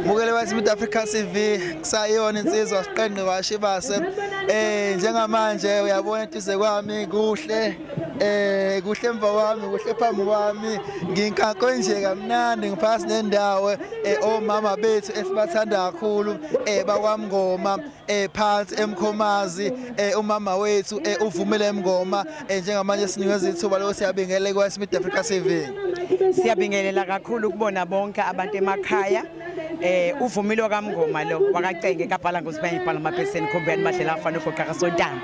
Mbukeli wa-Smith Africa TV, kusayona insizwa siqenqe washibase. Njengamanje uyabona eduze kwami kuhle, kuhle emva kwami, kuhle phambi kwami, nginkanko nje kamnandi, ngiphasi nendawo, omama bethu esibathanda kakhulu, bakwaMngoma, phansi eMkhomazi, umama wethu, uvumile Mngoma. Njengamanje sinikeza ithuba lo, siyabingelela kwa Smith Africa TV. Siyabingelela kakhulu kubona bonke abantu emakhaya. Uvumile kaMngoma lo wakacenge kabhala ngosibanye ibhala amapheseni khombeni madlela afana ugoqa kaSontana.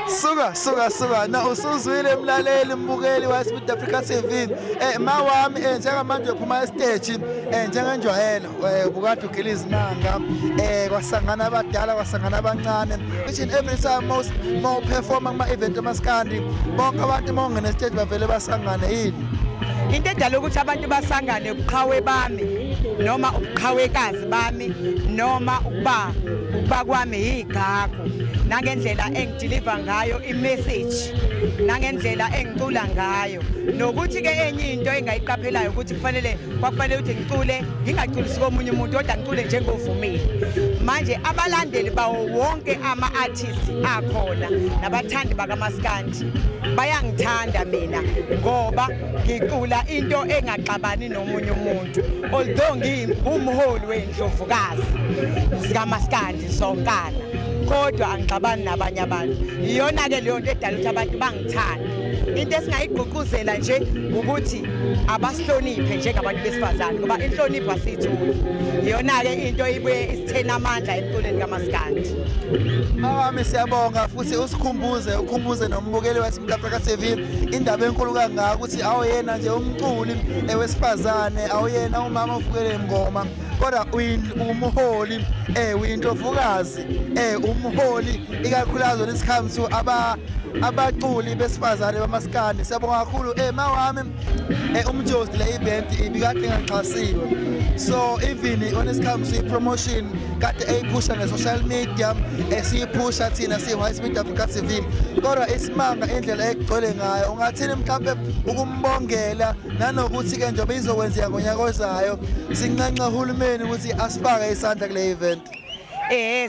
Suka suka suka, na usuzwile mlaleli, mbukeli wa Smith Africa TV. Ma wami, njengamanje uphuma e-stage, njengenjwayelo, bukade ugila izimanga, kwasangana abadala, kwasangana abancane. Each and every time most ma perform kuma event amaskandi, bonke abantu mawungena e-stage bavele basangane, yini? Into edala ukuthi abantu basangane ubuqhawe bami noma ubuqhawekazi bami noma ukuba kwami igagu, nangendlela engideliver ngayo i-message, nangendlela engicula ngayo, nokuthi ke enye into engayiqaphelayo ukuthi kufanele kwakufanele ukuthi ngicule, ngingaculisi komunye umuntu, kodwa ngicule njengovumile. Manje abalandeli bawo wonke ama-artist akhona nabathandi bakamaskandi bayangithanda mina ngoba ngicula into engaxabani nomunye umuntu. Although ngingumholi wendlovukazi zikamaskandi zonkana, kodwa angixabani nabanye abantu. Iyona-ke leyo nto edala ukuthi abantu bangithande. Into esingayigqugquzela nje ukuthi abasihloniphe njengabantu besifazane, ngoba inhlonipho asiyitholi. Iyona-ke into ibuye isithena amandla emculweni kamaskandi. Mawami, siyabonga futhi usikhumbuze, ukhumbuze nombukeli waseSmith Africa TV indaba enkulu kangaka ukuthi awuyena nje umculi ewesifazane, awuyena umama ofukele ingoma, kodwa umholi, uyindlovukazi, umholi ikakhulukazi when it comes to abaculi besifazane bamaskandi. Siyabonga kakhulu, mawami. Umjozi, le event ibikade ingaxhasiwe, so even when it comes to promotion kade eyiphusha nge-social media, esiyiphusha thina siyi-Smith Africa TV, kodwa isimanga indlela egcwele ngayo. Ungathini mhlawumbe ukumbongela, nanokuthi-ke njengoba izokwenzeka ngonyaka ozayo, sinxenxa uhulumeni ukuthi asifake isandla kule event?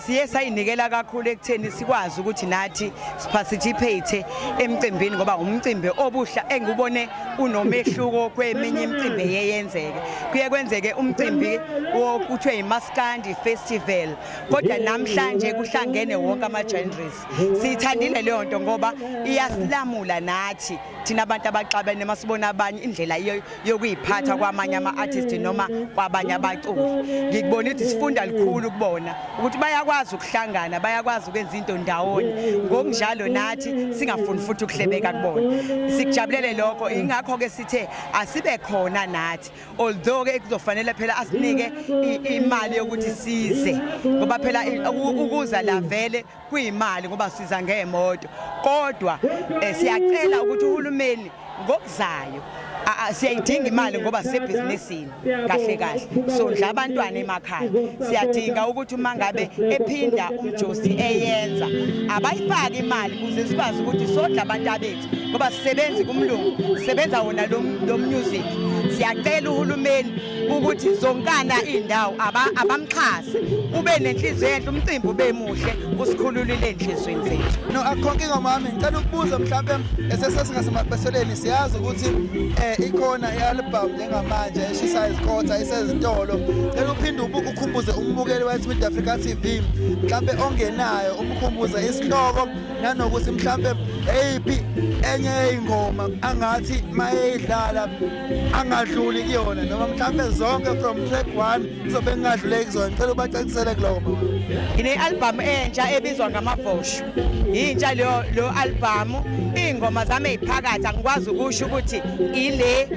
Siye sayinikela kakhulu ekutheni sikwazi ukuthi nathi siparticipate emcimbini, ngoba umcimbi obuhla engubone unomehluko kweminye imicimbi eyenzeke. Kuye kwenzeke umcimbi wokuthiwe iMaskandi Festival, kodwa namhlanje kuhlangene wonke ama genres. Siyithandile leyo nto ngoba iyasilamula nathi thina abantu abaxabene masibona abanye indlela yokuyiphatha kwamanye ama-artist noma kwabanye abaculi. Ngikubona ukuthi sifunda likhulu kubona ukuthi bayakwazi ukuhlangana, bayakwazi ukwenza into ndawonye. Ngokunjalo nathi singafuni futhi ukuhlebeka kubona. Sikujabulele lokho, ingakho-ke sithe asibe khona nathi, although-ke kuzofanele phela asinike imali yokuthi size, ngoba phela ukuza la vele kuyimali ngoba siza ngemoto. Kodwa siyacela ukuthi uhulumeni ngokuzayo, siyayidinga imali ngoba sisebhizinisini kahle kahle, sondla abantwana emakhaya. Siyadinga ukuthi uma ngabe ephinda umjosi eyenza, abayifake imali ukuze sikwazi ukuthi sodla abantu abethu, ngoba sisebenzi kumlungu, sisebenza wona lo music. Siyacela uhulumeni ukuthi zonkana indawo abamxhase, ube nenhliziyo enhle, umcimbi ube muhle, usikhululile enhliziyweni zethu. No, akho nkinga mami. Ngicela ukubuza mhlawumbe esesesingasemaphethelweni, siyazi ukuthi ikhona i-album njengamanje eshisa izikhotha isezitolo. Cela uphinde ukhumbuze umbukeli wa-Smith Africa TV mhlawumbe ongenayo, umkhumbuze isihloko, nanokuthi mhlawumbe eyiphi enye yey'ngoma angathi mayeyidlala angadluli kuyona, noma mhlawumbe zonke from track one kuzobe kungadluleki kuzona. Ngicela ubacacisele kuloko, mama. Ngine-album entsha ebizwa ngamavosho. Intsha leyo lo album, iy'ngoma zami ey'phakathi angikwazi ukusho ukuthi ile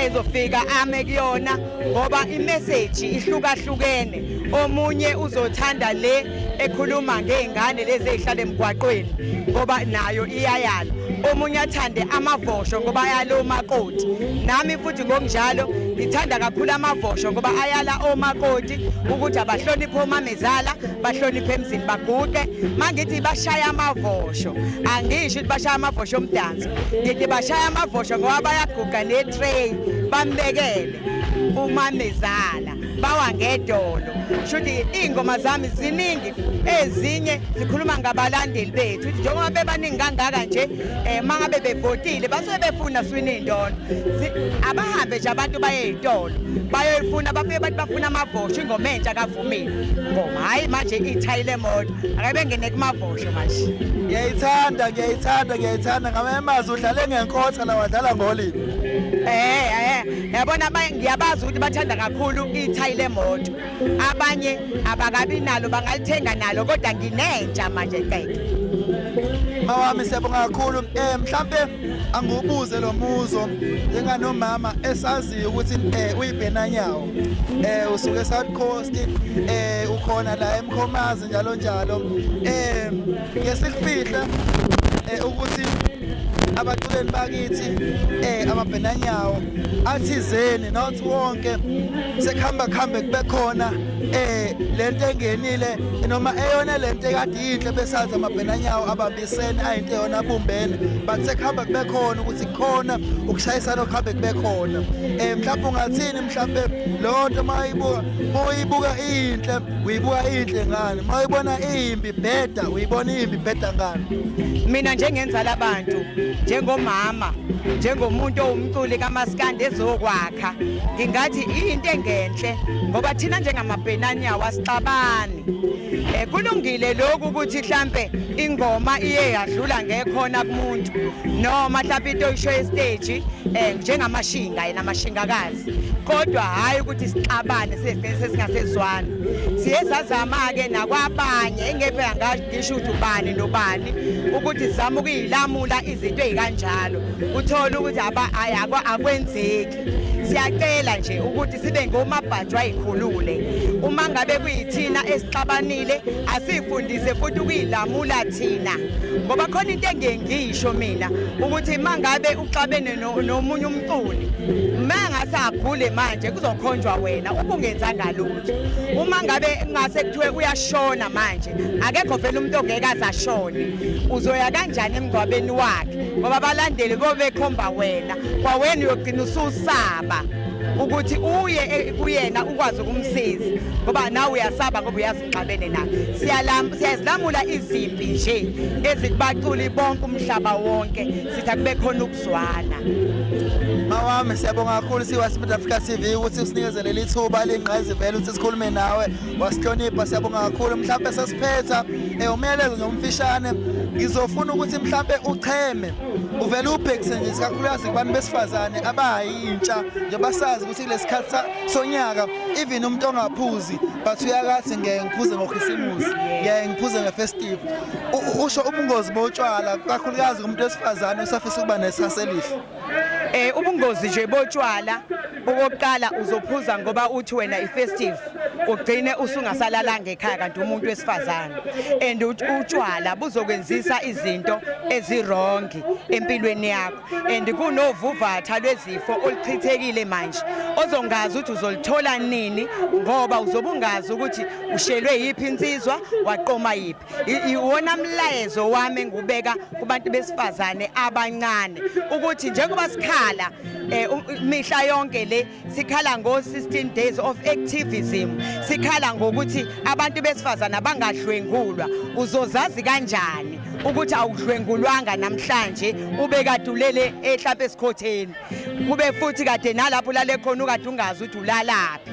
ezofika ame kuyona, ngoba i-message ihlukahlukene. Omunye uzothanda le ekhuluma ngey'ngane lezi ey'hlala emgwaqweni ngoba nayo iyayala, omunye athande amavosho ngoba ayala omakoti. Nami futhi ngokunjalo ngithanda kakhulu amavosho ngoba ayala omakoti ukuthi abahloniphe omamezala, bahloniphe emzini, baguqe. Mangithi bashaya amavosho, angisho ukuthi bashaya amavosho omdanso, ngithi bashaya amavosho ngoba bayaguqa ne-tray bambekele umamezala. Bawa ngedolo. Shuthi iy'ngoma zami ziningi, ezinye zikhuluma ngabalandeli bethu ukuthi njengoba bebaningi kangaka nje, uma ngabe bevotile basuke befuna siwine iy'ndondo. Abahambe nje abantu baye ey'tolo bayoyifuna, bafike bathi bafuna amavosho, ingoma entsha kavumile ngoma, hhayi manje ithayi lemoto, ake bengene kumavosho manje. Ngiyayithanda, ngiyayithanda, ngiyayithanda. Ngamanye amazwi udlale ngenkotha la, wadlala ngolimi. Yabona ngiyabazi ukuthi bathanda kakhulu ithayi lemoto, abanye abakabi nalo, bangalithenga nalo, kodwa nginentsha manje qede. Mawami, siyabonga kakhulu. Mhlambe angubuze lo muzo njenganomama esaziyo ukuthi uyibhenanyawo, usuke eSouth Coast, ukhona la eMkhomazi njalo njalo. Ngesikufihla ukuthi abaculeli bakithi, amabhenanyawo athizeni, not wonke, sekuhamba kuhambe kube khona lento engenile noma eyona lento ekade yinhle besazi amabhenanyawo abambisene ayinto eyona abumbene, but sekuhamba kube khona ukuthi khona ukushayisana okuhambe kube khona. Mhlawumbe ungathini, mhlawumbe leyo nto mayibuka, mawuyibuka inhle uyibuka inhle ngani, mawuyibona imbi bheda uyibona imbi bheda ngani? Mina njengenzala abantu, njengomama, njengomuntu owumculi kamaskandi ezokwakha, ngingathi into engenhle ngoba thina njengamabhenanyawo asixabani. Kulungile lokhu ukuthi mhlambe ingoma iye yadlula ngekhona kumuntu, noma mhlambe into oyisho estage njengamashinga yena amashingakazi, kodwa hhayi ukuthi sixabane sesingasezwani. Siye sazama-ke nakwabanye, engeke ngisho ukuthi ubani nobani, ukuthi sizame ukuyilamula izinto ey'kanjalo, uthole ukuthi akwenzeki. Siyacela nje ukuthi sibe ngomabhajwa ayikhulule. Uma ngabe kuyithina esixabanile, asifundise futhi ukuyilamula thina, ngoba khona into engeke ngisho mina ukuthi uma ngabe uxabene nomunye umculi, uma ngase agule manje kuzokhonjwa wena ubungenzanga lutho. Uma ngabe ngase kuthiwe uyashona manje, akekho vele umuntu ongeke aze ashone, uzoya kanjani emngcwabeni wakhe? Ngoba abalandeli bobekhomba wena, kwawena uyogcina ususaba ukuthi uye kuyena ukwazi ukumsiza, ngoba nawe uyasaba ngoba uyazi uxabene naye. Siyazilamula izimpi nje ezikubaculi bonke umhlaba wonke, sithi akube khona ukuzwana. Mawami, siyabonga kakhulu siwa-Smith Africa TV ukuthi usinikeze leli thuba lingqayizivele ukuthi sikhulume nawe, wasihlonipha, siyabonga kakhulu. Mhlawumbe sesiphetha umyalezo nje omfishane, ngizofuna ukuthi mhlawumbe ucheme uvele ubhekise nje kakhulukazi kubantu besifazane abayintsha, njengoba sazi ukuthi kulesikhathi sonyaka even umuntu ongaphuzi but uyakathi ngeke ngiphuze ngokhisimusi, ngeke ngiphuze ngefestive, usho ubungozi botshwala kakhulukazi kumuntu wesifazane osafisa ukuba nesasa elihle. Ubungozi nje botshwala, okokuqala uzophuza ngoba uthi wena ifestive, ugcine usungasalalanga ekhaya kanti umuntu wesifazane. And utshwala buzokwenzisa izinto ezirongi empilweni yakho, and kunovuvatha lwezifo oluchithekile manje ozongazi ukuthi uzolithola nini, ngoba uzobe ungazi ukuthi ushelwe yiphi insizwa, waqoma yiphi. Iwona mlayezo wami engubeka kubantu besifazane abancane ukuthi njengoba sikhala mihla yonke le, sikhala ngo 16 days of activism, sikhala ngokuthi abantu besifazane abangadlwengulwa, uzozazi kanjani ukuthi awudlwengulwanga namhlanje ube kade ulele ehlapha esikhotheni, kube futhi kade nalapho ulale khona ukade ungazi ukuthi ulalaphi?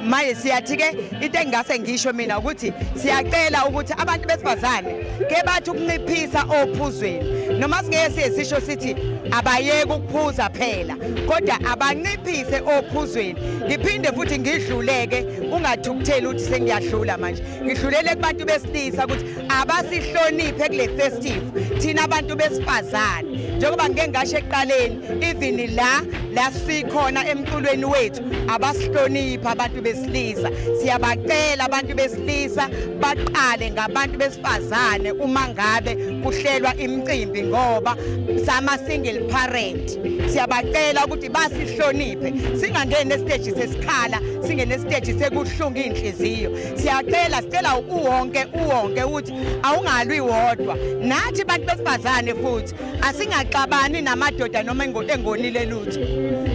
Manje siyathi-ke into engingase ngisho mina ukuthi siyacela ukuthi abantu besifazane ke bathi ukunciphisa ophuzweni, noma singeke siye sisho sithi abayeke ukuphuza phela, kodwa abanciphise ophuzweni. Ngiphinde futhi ngidluleke, ungathukutheli ukuthi sengiyadlula manje, ngidlulele kubantu besilisa ukuthi abasihloniphe kule festive thina abantu besifazane. Njengoba ngike ngasho ekuqaleni, even la sikhona emculweni wethu abasihloniphe abantu besilisa. Siyabacela abantu besilisa baqale ngabantu besifazane uma ngabe kuhlelwa imicimbi, ngoba sama single Transparent. Siyabacela ukuthi basihloniphe, singangeni esiteji sesikhala, singene esiteji sekuhlunga inhliziyo. Siyacela, sicela uwonke uwonke ukuthi awungalwi wodwa. Nathi bantu besifazane futhi asingaxabani namadoda noma engonile lutho,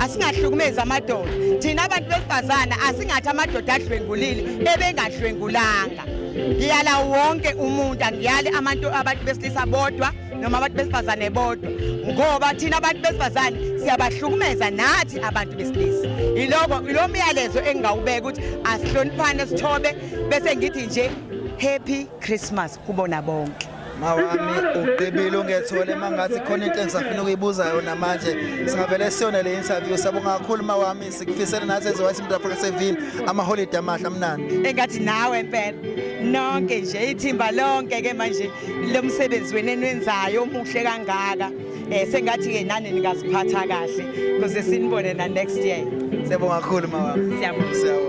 asingahlukumezi amadoda. Thina abantu besifazane asingathi amadoda adlwengulile ebengadlwengulanga. Ngiyala wonke umuntu, angiyali abantu besilisa bodwa noma abantu besifazane bodwa, ngoba thina abantu besifazane siyabahlukumeza nathi abantu besilisa. Yiloko ilo myalezo engingawubeka, ukuthi asihloniphane, sithobe, bese ngithi nje happy Christmas kubona bonke. Mawami, ugqibile ungethole mangathi khona into engisafuna ukuyibuza yona manje, singavele siyona le interview. Sabonga kakhulu mawami, sikufisela nathi ezowathi Africa 7 amaholide amahle amnandi. Engathi nawe impela, nonke nje ithimba lonke ke manje lo msebenzi wenu enwenzayo omuhle kangaka, sengathi ke nani ningaziphatha kahle kuze sinibone na next year. Siyabonga kakhulu mawami. Siyabonga. Siyabonga.